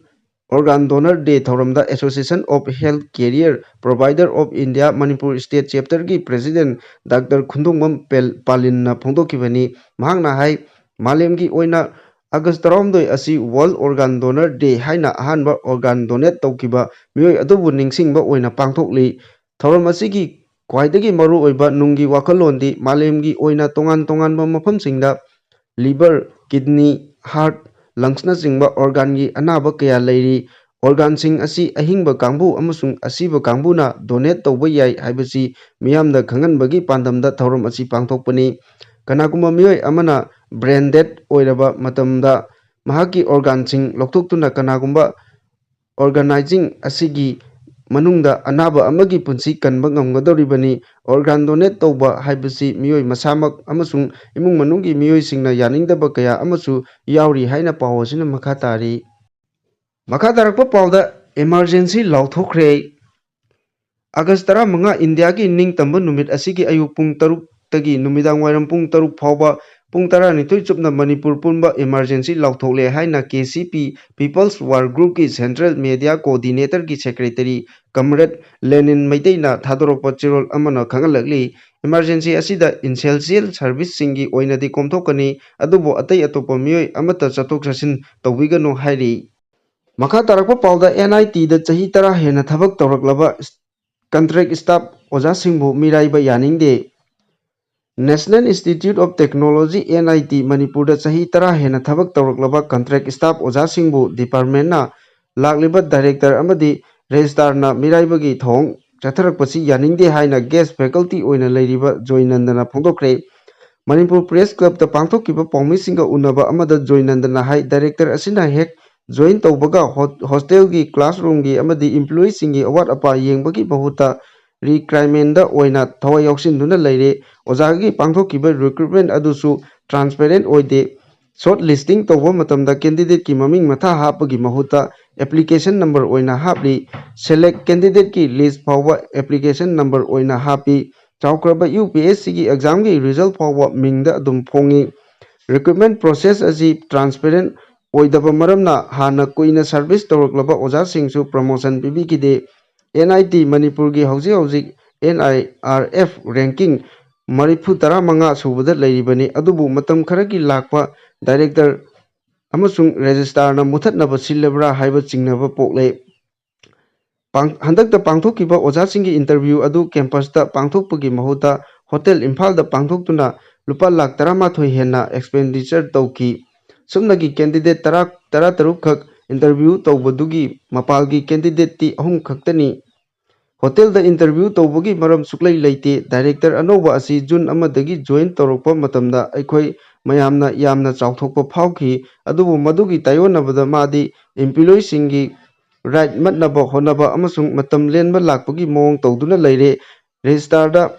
Organ Donor Day ꯊꯧꯔꯝꯗ Association of Health Career Provider of India Manipur State Chapterꯒꯤ President Doctor ꯈꯨꯟꯗꯣꯡꯕꯝ ꯄꯦꯜ-, ꯄꯥꯂꯤꯟꯅ ꯐꯣꯡꯗꯣꯛꯈꯤꯕꯅꯤ꯫ ꯃꯍꯥꯛꯅ ꯍꯥꯏ, ꯃꯥꯂꯦꯝꯒꯤ ꯑꯣꯏꯅ ꯑꯥꯒꯁ ꯇꯔꯥꯍꯨꯝꯗꯣꯏ ꯑꯁꯤ World Organ Donor Day ꯍꯥꯏꯅ ꯑꯍꯥꯟꯕ organ donate ꯇꯧꯈꯤꯕ ꯃꯤꯑꯣꯏ ꯑꯗꯨꯕꯨ ꯅꯤꯡꯁꯤꯡꯕ ꯑꯣꯏꯅ ꯄꯥꯡꯊꯣꯛꯂꯤ꯫ ꯊꯧꯔꯝ ꯑꯁꯤꯒꯤ ꯈ꯭ꯋꯥꯏꯗꯒꯤ ꯃꯔꯨꯑꯣꯏꯕ ꯅꯨꯡꯒꯤ ꯋꯥꯈꯜꯂꯣꯟꯗꯤ ꯃꯥꯂꯦꯝꯒꯤ ꯑꯣꯏꯅ ꯇꯣꯉꯥꯟ ꯇꯣꯉꯥꯟꯕ ꯃꯐꯝꯁꯤꯡꯗ liver, kidney, heart, lungsꯅꯆꯤꯡꯕ organꯒꯤ ꯑꯅꯥꯕ ꯀꯌꯥ ꯂꯩꯔꯤ꯫ Organꯁꯤꯡ ꯑꯁꯤ ꯑꯍꯤꯡꯕ ꯀꯥꯡꯕꯨ ꯑꯃꯁꯨꯡ ꯑꯁꯤꯕ ꯀꯥꯡꯕꯨꯅ donate ꯇꯧꯕ ꯌꯥꯏ ꯍꯥꯏꯕꯁꯤ ꯃꯤꯌꯥꯝꯗ ꯈꯪꯍꯟꯕꯒꯤ ꯄꯥꯟꯗꯝꯗ ꯊꯧꯔꯝ ꯑꯁꯤ ꯄꯥꯡꯊꯣꯛꯄꯅꯤ꯫ ꯀꯅꯥꯒꯨꯝꯕ ꯃꯤꯑꯣꯏ ꯑꯃꯅ brain dead ꯑꯣꯏꯔꯕ ꯃꯇꯝꯗ ꯃꯍꯥꯛꯀꯤ organꯁꯤꯡ ꯂꯧꯊꯣꯛꯇꯨꯅ ꯀꯅꯥꯒꯨꯝꯕ organism ꯑꯁꯤꯒꯤ ꯃꯅꯨꯡꯗ ꯑꯅꯥꯕ ꯑꯃꯒꯤ ꯄꯨꯟꯁꯤ ꯀꯟꯕ ꯉꯝꯒꯗꯧꯔꯤꯕꯅꯤ꯫ Organ donate ꯇꯧꯕ ꯍꯥꯏꯕꯁꯤ ꯃꯤꯑꯣꯏ ꯃꯁꯥꯃꯛ ꯑꯃꯁꯨꯡ ꯏꯃꯨꯡ ꯃꯅꯨꯡꯒꯤ ꯃꯤꯑꯣꯏꯁꯤꯡꯅ ꯌꯥꯅꯤꯡꯗꯕ ꯀꯌꯥ ꯑꯃꯁꯨ ꯌꯥꯎꯔꯤ ꯍꯥꯏꯅ ꯄꯥꯎ ꯑꯁꯤꯅ ꯃꯈꯥ ꯇꯥꯔꯤ꯫ ꯃꯈꯥ ꯇꯥꯔꯛꯄ ꯄꯥꯎꯗ emergency ꯂꯥꯎꯊꯣꯛꯈ꯭ꯔꯦ꯫ ꯑꯥꯒꯁ ꯇꯔꯥꯃꯉꯥ, ꯏꯟꯗꯤꯌꯥꯒꯤ ꯅꯤꯡꯇꯝꯕ ꯅꯨꯃꯤꯠ ꯑꯁꯤꯒꯤ ꯑꯌꯨꯛ ꯄꯨꯡ ꯇꯔꯨꯛꯇꯒꯤ ꯅꯨꯃꯤꯗꯥꯡ ꯋꯥꯏꯔꯝ ꯄꯨꯡ ꯇꯔꯨꯛ ꯐꯥꯎꯕ ꯄꯨꯡ ꯇꯔꯥꯅꯤꯊꯣꯏ ꯆꯨꯞꯅ ꯃꯅꯤꯄꯨꯔ ꯄꯨꯝꯕ emergency ꯂꯥꯎꯊꯣꯛꯂꯦ ꯍꯥꯏꯅ K C P People's War Groupꯀꯤ Central Media Coordinatorꯒꯤ Secretary Comrade ꯂꯦꯅꯤꯟ ꯃꯩꯇꯩꯅ ꯊꯥꯗꯣꯔꯛꯄ ꯆꯦꯔꯣꯜ ꯑꯃꯅ ꯈꯪꯍꯜꯂꯛꯂꯤ꯫ Emergency ꯑꯁꯤꯗ essential serviceꯁꯤꯡꯒꯤ ꯑꯣꯏꯅꯗꯤ ꯀꯣꯝꯊꯣꯛꯀꯅꯤ, ꯑꯗꯨꯕꯨ ꯑꯇꯩ ꯑꯇꯣꯞꯄ ꯃꯤꯑꯣꯏ ꯑꯃꯠꯇ ꯆꯠꯊꯣꯛ ꯆꯠꯁꯤꯟ ꯇꯧꯕꯤꯒꯅꯨ ꯍꯥꯏꯔꯤ꯫ ꯃꯈꯥ ꯇꯥꯔꯛꯄ ꯄꯥꯎꯗ, N I Tꯗ ꯆꯍꯤ ꯇꯔꯥ ꯍꯦꯟꯅ ꯊꯕꯛ ꯇꯧꯔꯛꯂꯕ contract staff ꯑꯣꯖꯥꯁꯤꯡꯕꯨ ꯃꯤꯔꯥꯏꯕ ꯌꯥꯅꯤꯡꯗꯦ꯫ National Institute of Technology, N I T, ꯃꯅꯤꯄꯨꯔꯗ ꯆꯍꯤ ꯇꯔꯥ ꯍꯦꯟꯅ ꯊꯕꯛ ꯇꯧꯔꯛꯂꯕ contract staff ꯑꯣꯖꯥꯁꯤꯡꯕꯨ departmentꯅ ꯂꯥꯛꯂꯤꯕ director ꯑꯃꯗꯤ registrarꯅ ꯃꯤꯔꯥꯏꯕꯒꯤ ꯊꯧꯑꯣꯡ ꯆꯠꯊꯔꯛꯄꯁꯤ ꯌꯥꯅꯤꯡꯗꯦ ꯍꯥꯏꯅ guest faculty ꯑꯣꯏꯅ ꯂꯩꯔꯤꯕ ꯖꯣꯏꯅꯟꯗꯅ ꯐꯣꯡꯗꯣꯛꯈ꯭ꯔꯦ꯫ ꯃꯅꯤꯄꯨꯔ Press Clubꯇ ꯄꯥꯡꯊꯣꯛꯈꯤꯕ ꯄꯥꯎꯃꯤꯁꯤꯡꯒ ꯎꯅꯕ ꯑꯃꯗ ꯖꯣꯏꯅꯟꯗꯅ ꯍꯥꯏ, director ꯑꯁꯤꯅ ꯍꯦꯛ join ꯇꯧꯕꯒ ꯍꯣ-, hostelꯒꯤ, classroomꯒꯤ ꯑꯃꯗꯤ employeeꯁꯤꯡꯒꯤ ꯑꯋꯥꯠ ꯑꯄꯥ ꯌꯦꯡꯕꯒꯤ ꯃꯍꯨꯠꯇ recruitmentꯗ ꯑꯣꯏꯅ ꯊꯋꯥꯏ ꯌꯥꯎꯁꯤꯟꯗꯨꯅ ꯂꯩꯔꯦ꯫ ꯑꯣꯖꯥꯒꯤ ꯄꯥꯡꯊꯣꯛꯈꯤꯕ recruitment ꯑꯗꯨꯁꯨ transparent ꯑꯣꯏꯗꯦ꯫ Short listing ꯇꯧꯕ ꯃꯇꯝꯗ candidateꯀꯤ ꯃꯃꯤꯡ ꯃꯊꯥ ꯍꯥꯞꯄꯒꯤ ꯃꯍꯨꯠꯇ application number ꯑꯣꯏꯅ ꯍꯥꯞꯂꯤ꯫ Select candidateꯀꯤ list ꯐꯥꯎꯕ application number ꯑꯣꯏꯅ ꯍꯥꯞꯄꯤ꯫ ꯆꯥꯎꯈ꯭ꯔꯕ UPSCꯒꯤ examꯒꯤ result ꯐꯥꯎꯕ ꯃꯤꯡꯗ ꯑꯗꯨꯝ ꯐꯣꯡꯉꯤ꯫ Recruitment process ꯑꯁꯤ transparent ꯑꯣꯏꯗꯕ ꯃꯔꯝꯅ ꯍꯥꯟꯅ ꯀꯨꯏꯅ service ꯇꯧꯔꯛꯂꯕ ꯑꯣꯖꯥꯁꯤꯡꯁꯨ promotion ꯄꯤꯕꯤꯈꯤꯗꯦ꯫ NIT ꯃꯅꯤꯄꯨꯔꯒꯤ ꯍꯧꯖꯤꯛ ꯍꯧꯖꯤꯛ NIRF ranking ꯃꯔꯤꯐꯨ ꯇꯔꯥꯃꯉꯥ ꯁꯨꯕꯗ ꯂꯩꯔꯤꯕꯅꯤ, ꯑꯗꯨꯕꯨ ꯃꯇꯝ ꯈꯔꯒꯤ ꯂꯥꯛꯄ director ꯑꯃꯁꯨꯡ registrarꯅ ꯃꯨꯊꯠꯅꯕ ꯁꯤꯜꯂꯕ꯭ꯔꯥ ꯍꯥꯏꯕ ꯆꯤꯡꯅꯕ ꯄꯣꯛꯂꯦ꯫ ꯄꯥꯡ-, ꯍꯟꯗꯛꯇ ꯄꯥꯡꯊꯣꯛꯈꯤꯕ ꯑꯣꯖꯥꯁꯤꯡꯒꯤ interview ꯑꯗꯨ campusꯇ ꯄꯥꯡꯊꯣꯛꯄꯒꯤ ꯃꯍꯨꯠꯇ ꯍꯣꯇꯦꯜ ꯏꯝꯐꯥꯜꯗ ꯄꯥꯡꯊꯣꯛꯇꯨꯅ ꯂꯨꯄꯥ ꯂꯥꯈ ꯇꯔꯥꯃꯥꯊꯣꯏ ꯍꯦꯟꯅ expenditure ꯇꯧꯈꯤ꯫ ꯁꯨꯞꯅꯒꯤ candidate ꯇꯔꯥ, ꯇꯔꯥꯇꯔꯨꯛ ꯈꯛ interview ꯇꯧꯕꯗꯨꯒꯤ ꯃꯄꯥꯜꯒꯤ candidateꯇꯤ ꯑꯍꯨꯝ ꯈꯛꯇꯅꯤ꯫ ꯍꯣꯇꯦꯜꯗ interview ꯇꯧꯕꯒꯤ ꯃꯔꯝ ꯁꯨꯛꯂꯩ ꯂꯩꯇꯦ꯫ Director ꯑꯅꯧꯕ ꯑꯁꯤ June ꯑꯃꯗꯒꯤ join ꯇꯧꯔꯛꯄ ꯃꯇꯝꯗ ꯑꯩꯈꯣꯏ ꯃꯌꯥꯝꯅ ꯌꯥꯝꯅ ꯆꯥꯎꯊꯣꯛꯄ ꯐꯥꯎꯈꯤ, ꯑꯗꯨꯕꯨ ꯃꯗꯨꯒꯤ ꯇꯥꯏꯑꯣꯟꯅꯕꯗ ꯃꯥꯗꯤ employeeꯁꯤꯡꯒꯤ right ꯃꯠꯅꯕ ꯍꯣꯠꯅꯕ ꯑꯃꯁꯨꯡ ꯃꯇꯝ ꯂꯦꯟꯕ ꯂꯥꯛꯄꯒꯤ ꯃꯑꯣꯡ ꯇꯧꯗꯨꯅ ꯂꯩꯔꯦ꯫ Registrarꯗ,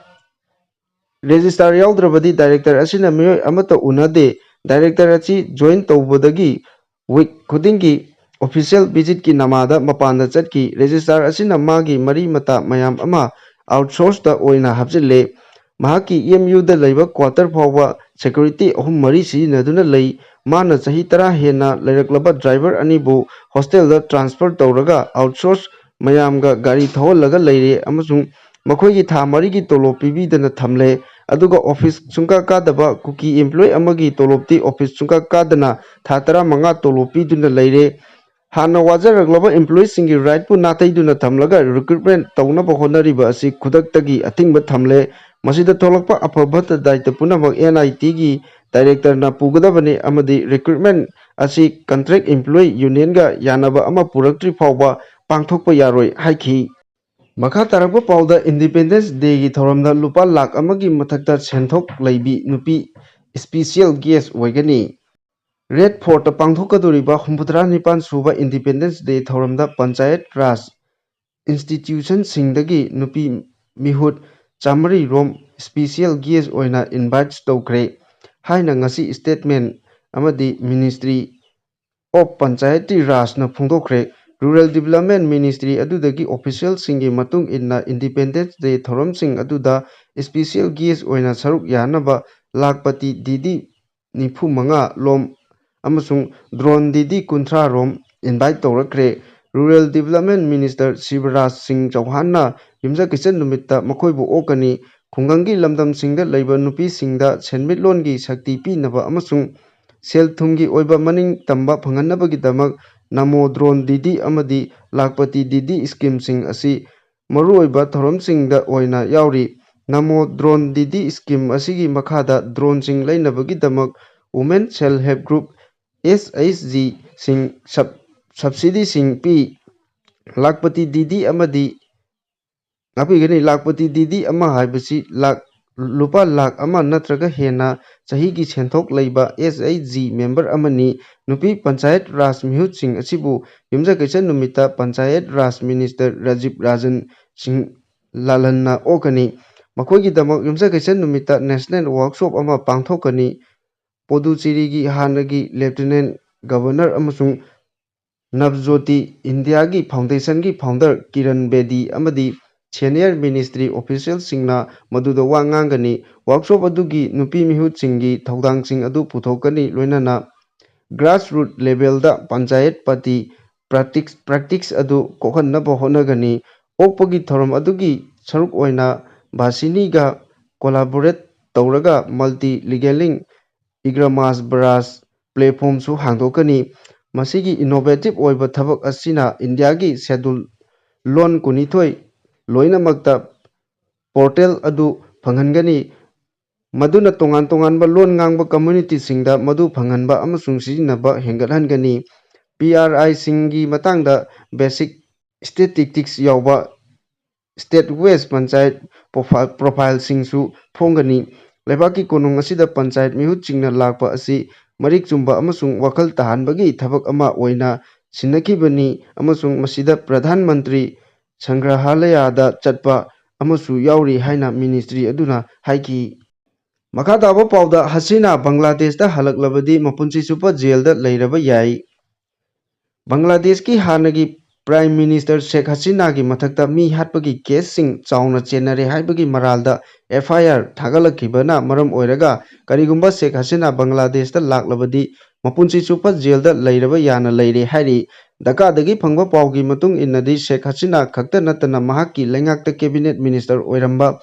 registrar ꯌꯥꯎꯗ꯭ꯔꯕꯗꯤ director ꯑꯁꯤꯅ ꯃꯤꯑꯣꯏ ꯑꯃꯠꯇ ꯎꯅꯗꯦ꯫ Director ꯑꯁꯤ join ꯇꯧꯕꯗꯒꯤ week ꯈꯨꯗꯤꯡꯒꯤ official visitꯀꯤ ꯅꯃꯥꯗ ꯃꯄꯥꯟꯗ ꯆꯠꯈꯤ꯫ Registrar ꯑꯁꯤꯅ ꯃꯥꯒꯤ ꯃꯔꯤ ꯃꯇꯥ ꯃꯌꯥꯝ ꯑꯃ outsourcedꯇ ꯑꯣꯏꯅ ꯍꯥꯞꯆꯤꯜꯂꯦ꯫ ꯃꯍꯥꯛꯀꯤ EMUꯗ ꯂꯩꯕ quarter ꯐꯥꯎꯕ security ꯑꯍꯨꯝ ꯃꯔꯤ ꯁꯤꯖꯤꯟꯅꯗꯨꯅ ꯂꯩ꯫ ꯃꯥꯅ ꯆꯍꯤ ꯇꯔꯥ ꯍꯦꯟꯅ ꯂꯩꯔꯛꯂꯕ driver ꯑꯅꯤꯕꯨ hostelꯗ transfer ꯇꯧꯔꯒ outsource ꯃꯌꯥꯝꯒ ꯒꯥꯔꯤ ꯊꯧꯍꯜꯂꯒ ꯂꯩꯔꯦ ꯑꯃꯁꯨꯡ ꯃꯈꯣꯏꯒꯤ ꯊꯥ ꯃꯔꯤꯒꯤ ꯇꯣꯂꯣꯞ ꯄꯤꯕꯤꯗꯅ ꯊꯝꯂꯦ꯫ ꯑꯗꯨꯒ office ꯁꯨꯡꯀꯥ ꯀꯥꯗꯕ ꯀꯨꯀꯤ employee ꯑꯃꯒꯤ ꯇꯣꯂꯣꯞꯇꯤ office ꯁꯨꯡꯀꯥ ꯀꯥꯗꯅ ꯊꯥ ꯇꯔꯥꯃꯉꯥ ꯇꯣꯂꯣꯞ ꯄꯤꯗꯨꯅ ꯂꯩꯔꯦ꯫ ꯍꯥꯟꯅ ꯋꯥꯖꯔꯛꯂꯕ employeeꯁꯤꯡꯒꯤ rightꯄꯨ ꯅꯥꯇꯩꯗꯨꯅ ꯊꯝꯂꯒ recruitment ꯇꯧꯅꯕ ꯍꯣꯠꯅꯔꯤꯕ ꯑꯁꯤ ꯈꯨꯗꯛꯇꯒꯤ ꯑꯊꯤꯡꯕ ꯊꯝꯂꯦ꯫ ꯃꯁꯤꯗ ꯊꯣꯛꯂꯛꯄ ꯑꯐ ꯐꯠꯇ ꯗꯥꯏꯇ ꯄꯨꯝꯅꯃꯛ NITꯒꯤ directorꯅ ꯄꯨꯒꯗꯕꯅꯤ ꯑꯃꯗꯤ recruitment ꯑꯁꯤ contract employee unionꯒ ꯌꯥꯅꯕ ꯑꯃ ꯄꯨꯔꯛꯇ꯭ꯔꯤ ꯐꯥꯎꯕ ꯄꯥꯡꯊꯣꯛꯄ ꯌꯥꯔꯣꯏ ꯍꯥꯏꯈꯤ꯫ ꯃꯈꯥ ꯇꯥꯔꯛꯄ ꯄꯥꯎꯗ Independence Dayꯒꯤ ꯊꯧꯔꯝꯗ ꯂꯨꯄꯥ ꯂꯥꯈ ꯑꯃꯒꯤ ꯃꯊꯛꯇ ꯁꯦꯟꯊꯣꯛ ꯂꯩꯕꯤ ꯅꯨꯄꯤ special guest ꯑꯣꯏꯒꯅꯤ꯫ Red Fortꯇ ꯄꯥꯡꯊꯣꯛꯀꯗꯧꯔꯤꯕ ꯍꯨꯝꯐꯨꯇꯔꯥ ꯅꯤꯄꯥꯟ ꯁꯨꯕ Independence Day ꯊꯧꯔꯝꯗ Panchayat Raj institutionꯁꯤꯡꯗꯒꯤ ꯅꯨꯄꯤ ꯃꯤꯍꯨꯠ ꯆꯥꯃꯔꯤ ꯔꯣꯝ special guest ꯑꯣꯏꯅ invite ꯇꯧꯈ꯭ꯔꯦ ꯍꯥꯏꯅ ꯉꯁꯤ statement ꯑꯃꯗꯤ Ministry of Panchayati Rajꯅ ꯐꯣꯡꯗꯣꯛꯈ꯭ꯔꯦ꯫ Rural Development Ministry ꯑꯗꯨꯗꯒꯤ officialꯁꯤꯡꯒꯤ ꯃꯇꯨꯡ ꯏꯟꯅ Independence Day ꯊꯧꯔꯝꯁꯤꯡ ꯑꯗꯨꯗ special guest ꯑꯣꯏꯅ ꯁꯔꯨꯛ ꯌꯥꯅꯕ ꯂꯥꯈꯄꯇꯤ ꯗꯤꯗꯤ ꯅꯤꯐꯨ ꯃꯉꯥ ꯂꯣꯝ ꯑꯃꯁꯨꯡ drone ꯗꯤꯗꯤ ꯀꯨꯟꯊ꯭ꯔꯥ ꯔꯣꯝ invite ꯇꯧꯔꯛꯈ꯭ꯔꯦ꯫ Rural Development Minister Shivraj ꯁꯤꯡ ꯆꯧꯍꯥꯟꯅ ꯌꯨꯝꯖꯀꯩꯁ ꯅꯨꯃꯤꯠꯇ ꯃꯈꯣꯏꯕꯨ ꯑꯣꯛꯀꯅꯤ꯫ ꯈꯨꯡꯒꯪꯒꯤ ꯂꯝꯗꯝꯁꯤꯡꯗ ꯂꯩꯕ ꯅꯨꯄꯤꯁꯤꯡꯗ ꯁꯦꯟꯃꯤꯠꯂꯣꯟꯒꯤ ꯁꯛꯇꯤ ꯄꯤꯅꯕ ꯑꯃꯁꯨꯡ ꯁꯦꯜ ꯊꯨꯝꯒꯤ ꯑꯣꯏꯕ ꯃꯅꯤꯡ ꯇꯝꯕ ꯐꯪꯍꯟꯅꯕꯒꯤꯗꯃꯛ ꯅꯃꯣ drone ꯗꯤꯗꯤ ꯑꯃꯗꯤ ꯂꯥꯈꯄꯇꯤ ꯗꯤꯗꯤ schemeꯁꯤꯡ ꯑꯁꯤ ꯃꯔꯨꯑꯣꯏꯕ ꯊꯧꯔꯝꯁꯤꯡꯗ ꯑꯣꯏꯅ ꯌꯥꯎꯔꯤ꯫ ꯅꯃꯣ drone ꯗꯤꯗꯤ scheme ꯑꯁꯤꯒꯤ ꯃꯈꯥꯗ droneꯁꯤꯡ ꯂꯩꯅꯕꯒꯤꯗꯃꯛ Women Self Help Group, SHGꯁꯤꯡ sub- subsidyꯁꯤꯡ ꯄꯤ꯫ ꯂꯥꯈꯄꯇꯤ ꯗꯤꯗꯤ ꯑꯃꯗꯤ ꯉꯥꯛꯄꯤꯒꯅꯤ꯫ ꯂꯥꯈꯄꯇꯤ ꯗꯤꯗꯤ ꯑꯃ ꯍꯥꯏꯕꯁꯤ ꯂꯥꯈ, ꯂꯨꯄꯥ ꯂꯥꯈ ꯑꯃ ꯅꯠꯇ꯭ꯔꯒ ꯍꯦꯟꯅ ꯆꯍꯤꯒꯤ ꯁꯦꯟꯊꯣꯛ ꯂꯩꯕ SHG member ꯑꯃꯅꯤ꯫ ꯅꯨꯄꯤ ꯄꯟꯆꯥꯌꯠ ꯔꯥꯖ ꯃꯤꯍꯨꯠꯁꯤꯡ ꯑꯁꯤꯕꯨ ꯌꯨꯝꯖꯀꯩꯁ ꯅꯨꯃꯤꯠꯇ ꯄꯟꯆꯥꯌꯠ ꯔꯥꯖ Minister ꯔꯥꯖꯤꯕ ꯔꯥꯖꯟ ꯁꯤꯡ ꯂꯥꯂꯟꯅ ꯑꯣꯛꯀꯅꯤ꯫ ꯃꯈꯣꯏꯒꯤꯗꯃꯛ ꯌꯨꯝꯖꯀꯩꯁ ꯅꯨꯃꯤꯠꯇ national workshop ꯑꯃ ꯄꯥꯡꯊꯣꯛꯀꯅꯤ꯫ ꯄꯣꯗꯨꯆꯦꯔꯤꯒꯤ ꯍꯥꯟꯅꯒꯤ Lieutenant Governor ꯑꯃꯁꯨꯡ ꯅꯕꯖꯣꯇꯤ ꯏꯟꯗꯤꯌꯥꯒꯤ foundationꯒꯤ founder ꯀꯤꯔꯟ ꯕꯦꯗꯤ ꯑꯃꯗꯤ senior ministry officialꯁꯤꯡꯅ ꯃꯗꯨꯗ ꯋꯥ ꯉꯥꯡꯒꯅꯤ꯫ Workshop ꯑꯗꯨꯒꯤ ꯅꯨꯄꯤ ꯃꯤꯍꯨꯠꯁꯤꯡꯒꯤ ꯊꯧꯗꯥꯡꯁꯤꯡ ꯑꯗꯨ ꯄꯨꯊꯣꯛꯀꯅꯤ, ꯂꯣꯏꯅꯅ grassroot levelꯗ ꯄꯟꯆꯥꯌꯠ ꯄꯇꯤ practice, practice ꯑꯗꯨ ꯀꯣꯛꯍꯟꯅꯕ ꯍꯣꯠꯅꯒꯅꯤ꯫ ꯑꯣꯛꯄꯒꯤ ꯊꯧꯔꯝ ꯑꯗꯨꯒꯤ ꯁꯔꯨꯛ ꯑꯣꯏꯅ ꯚꯥꯁꯤꯅꯤꯒ collaborate ꯇꯧꯔꯒ multi-legaling eGramSvaraj platformꯁꯨ ꯍꯥꯡꯗꯣꯛꯀꯅꯤ꯫ ꯃꯁꯤꯒꯤ innovative ꯑꯣꯏꯕ ꯊꯕꯛ ꯑꯁꯤꯅ ꯏꯟꯗꯤꯌꯥꯒꯤ schedule ꯂꯣꯟ ꯀꯨꯟꯅꯤꯊꯣꯏ ꯂꯣꯏꯅꯃꯛꯇ portal ꯑꯗꯨ ꯐꯪꯍꯟꯒꯅꯤ, ꯃꯗꯨꯅ ꯇꯣꯉꯥꯟ ꯇꯣꯉꯥꯟꯕ ꯂꯣꯟ ꯉꯥꯡꯕ communityꯁꯤꯡꯗ ꯃꯗꯨ ꯐꯪꯍꯟꯕ ꯑꯃꯁꯨꯡ ꯁꯤꯖꯤꯟꯅꯕ ꯍꯦꯟꯒꯠꯍꯟꯒꯅꯤ꯫ PRIꯁꯤꯡꯒꯤ ꯃꯇꯥꯡꯗ basic statistics ꯌꯥꯎꯕ state wise ꯄꯟꯆꯥꯌꯠ profile, profileꯁꯤꯡꯁꯨ ꯐꯣꯡꯒꯅꯤ꯫ ꯂꯩꯕꯥꯛꯀꯤ ꯀꯣꯅꯨꯡ ꯑꯁꯤꯗ ꯄꯟꯆꯥꯌꯠ ꯃꯤꯍꯨꯠꯁꯤꯡꯅ ꯂꯥꯛꯄ ꯑꯁꯤ ꯃꯔꯤꯛ ꯆꯨꯝꯕ ꯑꯃꯁꯨꯡ ꯋꯥꯈꯜ ꯇꯥꯍꯟꯕꯒꯤ ꯊꯕꯛ ꯑꯃ ꯑꯣꯏꯅ ꯁꯤꯟꯅꯈꯤꯕꯅꯤ ꯑꯃꯁꯨꯡ ꯃꯁꯤꯗ ꯄ꯭ꯔꯙꯥꯟ ꯃꯟꯇ꯭ꯔꯤ ꯁꯪꯒ꯭ꯔꯍꯥꯂꯌꯥꯗ ꯆꯠꯄ ꯑꯃꯁꯨ ꯌꯥꯎꯔꯤ ꯍꯥꯏꯅ ministry ꯑꯗꯨꯅ ꯍꯥꯏꯈꯤ꯫ ꯃꯈꯥ ꯇꯥꯕ ꯄꯥꯎꯗ, ꯍꯁꯤꯅꯥ ꯕꯪꯒ꯭ꯂꯥꯗꯦꯁꯇ ꯍꯜꯂꯛꯂꯕꯗꯤ ꯃꯄꯨꯟꯁꯤ ꯆꯨꯞꯄ ꯖꯦꯜꯗ ꯂꯩꯔꯕ ꯌꯥꯏ꯫ ꯕꯪꯒ꯭ꯂꯥꯗꯦꯁꯀꯤ ꯍꯥꯟꯅꯒꯤ Prime Minister ꯁꯦꯈ ꯍꯁꯤꯅꯥꯒꯤ ꯃꯊꯛꯇ ꯃꯤ ꯍꯥꯠꯄꯒꯤ ꯀꯦꯁꯁꯤꯡ ꯆꯥꯎꯅ ꯆꯦꯟꯅꯔꯦ ꯍꯥꯏꯕꯒꯤ ꯃꯔꯥꯜꯗ F I R ꯊꯥꯒꯠꯂꯛꯈꯤꯕꯅ ꯃꯔꯝ ꯑꯣꯏꯔꯒ, ꯀꯔꯤꯒꯨꯝꯕ ꯁꯦꯈ ꯍꯁꯤꯅꯥ ꯕꯪꯒ꯭ꯂꯥꯗꯦꯁꯇ ꯂꯥꯛꯂꯕꯗꯤ ꯃꯄꯨꯟꯁꯤ ꯆꯨꯞꯄ ꯖꯦꯜꯗ ꯂꯩꯔꯕ ꯌꯥꯅ ꯂꯩꯔꯦ ꯍꯥꯏꯔꯤ꯫ ꯙꯀꯥꯗꯒꯤ ꯐꯪꯕ ꯄꯥꯎꯒꯤ ꯃꯇꯨꯡ ꯏꯟꯅꯗꯤ, ꯁꯦꯈ ꯍꯁꯤꯅꯥ ꯈꯛꯇ ꯅꯠꯇꯅ ꯃꯍꯥꯛꯀꯤ ꯂꯩꯉꯥꯛꯇ cabinet minister ꯑꯣꯏꯔꯝꯕ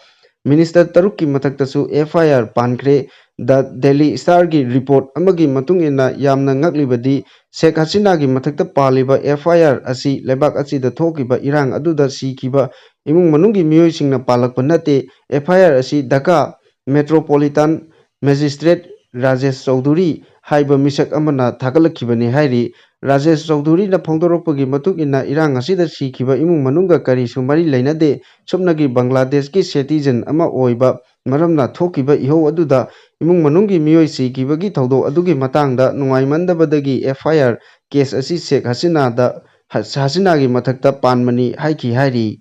minister ꯇꯔꯨꯛꯀꯤ ꯃꯊꯛꯇꯁꯨ F I R ꯄꯥꯟꯈ꯭ꯔꯦ꯫ The Daily Star ꯒꯤ report ꯑꯃꯒꯤ ꯃꯇꯨꯡ ꯏꯟꯅ, ꯌꯥꯝꯅ ꯉꯛꯂꯤꯕꯗꯤ ꯁꯦꯈ ꯍꯁꯤꯅꯥꯒꯤ ꯃꯊꯛꯇ ꯄꯥꯜꯂꯤꯕ F I R ꯑꯁꯤ ꯂꯩꯕꯥꯛ ꯑꯁꯤꯗ ꯊꯣꯛꯈꯤꯕ ꯏꯔꯥꯡ ꯑꯗꯨꯗ ꯁꯤꯈꯤꯕ ꯏꯃꯨꯡ ꯃꯅꯨꯡꯒꯤ ꯃꯤꯑꯣꯏꯁꯤꯡꯅ ꯄꯥꯜꯂꯛꯄ ꯅꯠꯇꯦ꯫ F I R ꯑꯁꯤ ꯙꯀꯥ Metropolitan Magistrate ꯔꯥꯖꯦꯁ ꯆꯧꯙꯨꯔꯤ ꯍꯥꯏꯕ ꯃꯤꯁꯛ ꯑꯃꯅ ꯊꯥꯒꯠꯂꯛꯈꯤꯕꯅꯤ ꯍꯥꯏꯔꯤ꯫ ꯔꯥꯖꯦꯁ ꯆꯧꯙꯨꯔꯤꯅ ꯐꯣꯡꯗꯣꯔꯛꯄꯒꯤ ꯃꯇꯨꯡ ꯏꯟꯅ, ꯏꯔꯥꯡ ꯑꯁꯤꯗ ꯁꯤꯈꯤꯕ ꯏꯃꯨꯡ ꯃꯅꯨꯡꯒ ꯀꯔꯤꯁꯨ ꯃꯔꯤ ꯂꯩꯅꯗꯦ꯫ ꯁꯨꯞꯅꯒꯤ ꯕꯪꯒ꯭ꯂꯥꯗꯦꯁꯀꯤ citizen ꯑꯃ ꯑꯣꯏꯕ ꯃꯔꯝꯅ ꯊꯣꯛꯈꯤꯕ ꯏꯍꯧ ꯑꯗꯨꯗ ꯏꯃꯨꯡ ꯃꯅꯨꯡꯒꯤ ꯃꯤꯑꯣꯏ ꯁꯤꯈꯤꯕꯒꯤ ꯊꯧꯗꯣꯛ ꯑꯗꯨꯒꯤ ꯃꯇꯥꯡꯗ ꯅꯨꯡꯉꯥꯏꯃꯟꯗꯕꯗꯒꯤ F I R case ꯑꯁꯤ ꯁꯦꯈ ꯍꯁꯤꯅꯥꯗ, ꯍꯁꯤꯅꯥꯒꯤ ꯃꯊꯛꯇ ꯄꯥꯟꯕꯅꯤ ꯍꯥꯏꯈꯤ ꯍꯥꯏꯔꯤ꯫